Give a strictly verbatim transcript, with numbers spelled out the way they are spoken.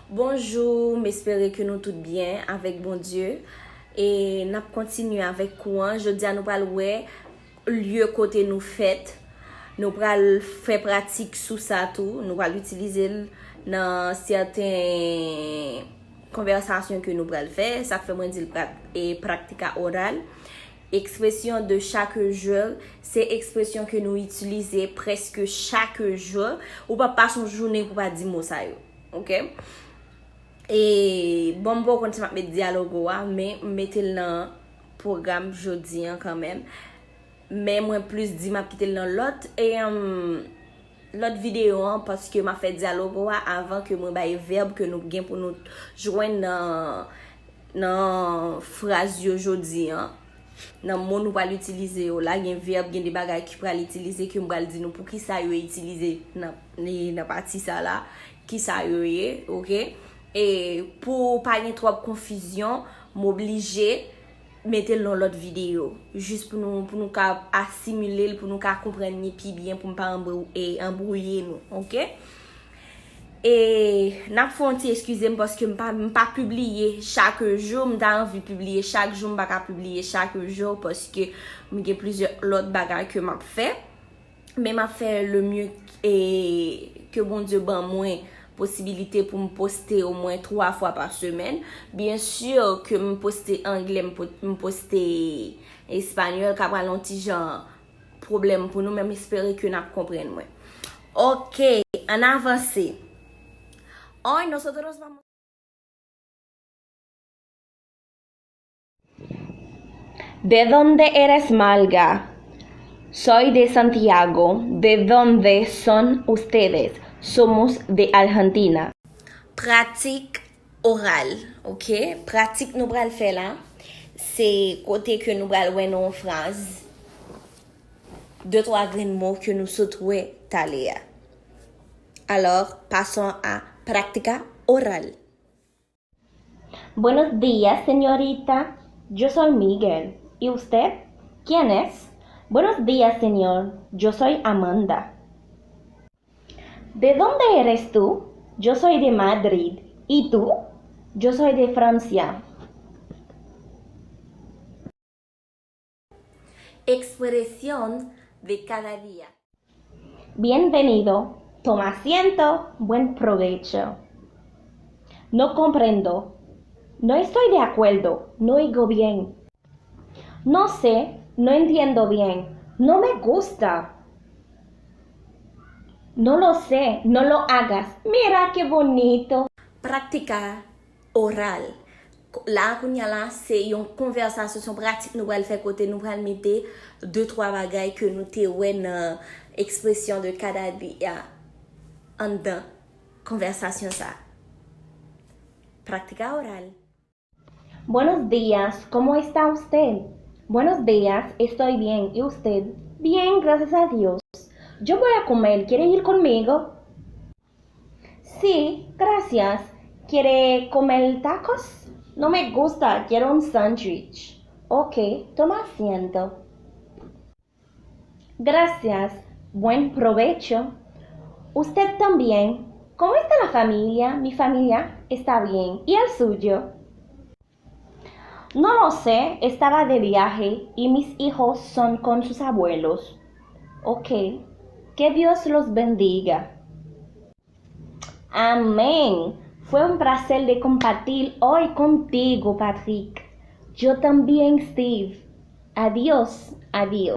Bonjou, m espere ke nou tout byen avèk Bondye. E n ap kontinye avèk kou an. Jodi a nou pral wè lye kote nou fèt. Nou pral fè pratik sou sa tou. Nou pral itilize l nan sèten konvèsasyon ke nou pral fè. Sa k fè mwen di l pra- e practica oral. Expression de chaque jour, se ekspresyon ke nou itilize prèske chak jou. Ou p ap pase yon jounen pou pa di mo sa yo. Oke? E, bon, m poko konn si m ap met dyalogo a, men m mete l nan pwogram jodi an kanmenm. Men mwen plis di m ap kite l nan lòt, e, um, lòt videyo an, paske m ap fè dyalogo a avan ke mwen bay vèb ke nou gen pou nou jwenn nan, nan fraz yo jodi an. Nan mo nou pral itilize yo la, gen vèb, gen de bagay ki pral itilize, ke m pral di nou poukisa yo itilize nan, nan pati sa la, kisa yo ye, oke? E pou pa gen twòp konfizyon, m oblije mete l nan lòt videyo, jis pou nou, pou nou ka asimile l, pou nou ka konprann li pi byen, pou m pa anbrou- e anbwouye nou, oke? E n ap fè yon ti eskize m paske m pa, m pa pibliye chak jou, m ta anvi pibliye chak jou, m pa ka pibliye chak jou paske m gen plizyè lòt bagay ke m ap fè. Men m ap fè le mieux e ke Bondye ban mwen posibilite pou m poste omwen twa fwa pa semèn. Byen si ke m poste anglè, m po- m poste espanyòl, ka pral yon ti jan pwoblèm pou nou, men m espere ke n ap konprann mwen. Oke, ann avanse. Hoy nosotros vamos ¿De dónde eres, Malga? Soy de Santiago. ¿De dónde son ustedes? Somos de Argentina. Pratik oral, oke? Pratik nou pral fè la, se kote ke nou pral wè nan yon fraz de twa grenn mo ke nou sot wè talè a. Alors, passons à practica oral. Buenos días, señorita. Yo soy Miguel. ¿Y usted? ¿Quién es? Buenos días, señor. Yo soy Amanda. ¿De dónde eres tú? Yo soy de Madrid. ¿Y tú? Yo soy de Francia. Expresión de cada día. Bienvenido. Toma asiento. Buen provecho. No comprendo. No estoy de acuerdo. No oigo bien. No sé. No entiendo bien. No me gusta. No lo sé. No lo hagas. Mira qué bonito. Practica oral. La, kounye a la, se yon konvèsasyon, se yon pratik nou pral fè kote nou pral mete de twa bagay ke nou te wè nan expresión de cada día anndan konvèsasyon sa. Practica oral. Buenos días, ¿cómo está usted? Buenos días, estoy bien. ¿Y usted? Bien, gracias a Dios. Yo voy a comer, ¿quiere ir conmigo? Sí, gracias. ¿Quiere comer tacos? No me gusta, quiero un sándwich. Ok, toma asiento. Gracias. Buen provecho. Usted también. ¿Cómo está la familia? Mi familia está bien. ¿Y el suyo? No lo sé, estaba de viaje y mis hijos son con sus abuelos. Ok. Que Dios los bendiga. Amén. Fue un placer de compartir hoy contigo, Patrick. Yo también, Steve. Adiós, adiós.